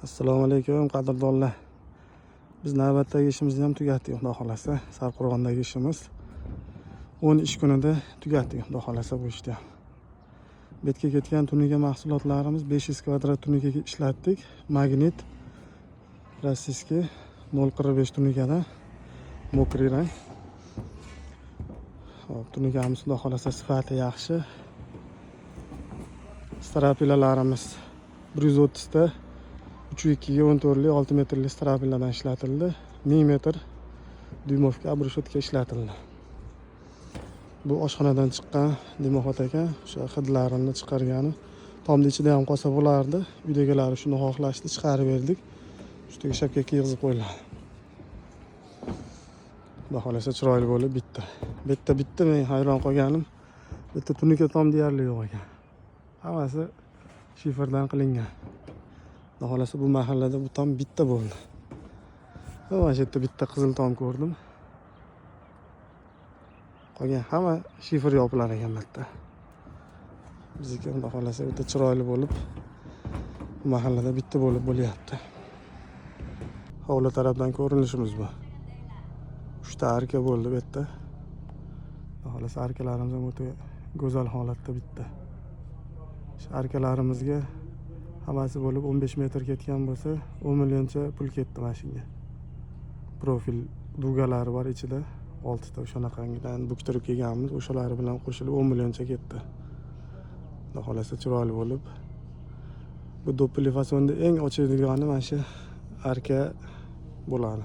Assalomu alaykum, qadrdonlar. Biz navbatdagi ishimizni ham tugatdik, Xudo xohlasa. Sarqo'rg'ondagi ishimiz 10 ish kunida tugatdik, Xudo xohlasa, bu ishni ham. Betga ketgan tunuka mahsulotlarimiz, 500 kvadrat tunukaga ishlatdik. Magnit российский 0,45 tunukada, мокрый rang. Hop, tunukamiz, Xudo xohlasa, sifati yaxshi. Стропила larimiz 130 ta 3,2 ga 14 lik 6 metrli стропила dan ishlatildi. 1000 metr дюймовка обрешётка ishlatildi. Bu oshxonadan chiqqan дымоход ekan, o'sha hidlarini chiqargani. Tomni ichida ham qolsa bo'lardi. Uydagilari shuni xohlashdi, chiqarib berdik. Ustiga shapka kiygizib qo'yiladi. Xudo xohlasa, chiroyli bo'lib bitta. Bu yerda bitta men hayron qolganim, bitta tunuka tom deyarli yo'q ekan. Hammasi shiferdan qilingan. Xudo xohlasa, bu mahallada bu tom bitta bo'ldi. Mana shu yerda bitta qizil tom ko'rdim. Qolgan hamma shifer yopilar ekan bu yerda. Bizniki, Xudo xohlasa, o'ta chiroyli bo'lib, bu mahallada bitta bo'lib bo'lyapti. Hovli tarafdan ko'rinishimiz bu. Uchta arka bo'ldi bu yerda. Xudo xohlasa, arkalarimiz ham o'ta go'zal holatda bitta. Shu arkalarimizga hammasi bo'lib 15 metr ketgan bo'lsa, 10 millioncha pul ketdi mana shunga. Profil дуга lari bor ichida, 6 ta o'shanaqangidan buktirib kelganmiz, o'shalari bilan qo'shilib 10 millioncha ketdi. Xudo xohlasa, chiroyli bo'lib, bu do'ppili fasonda eng ochiladigani mana shu arka bo'ladi.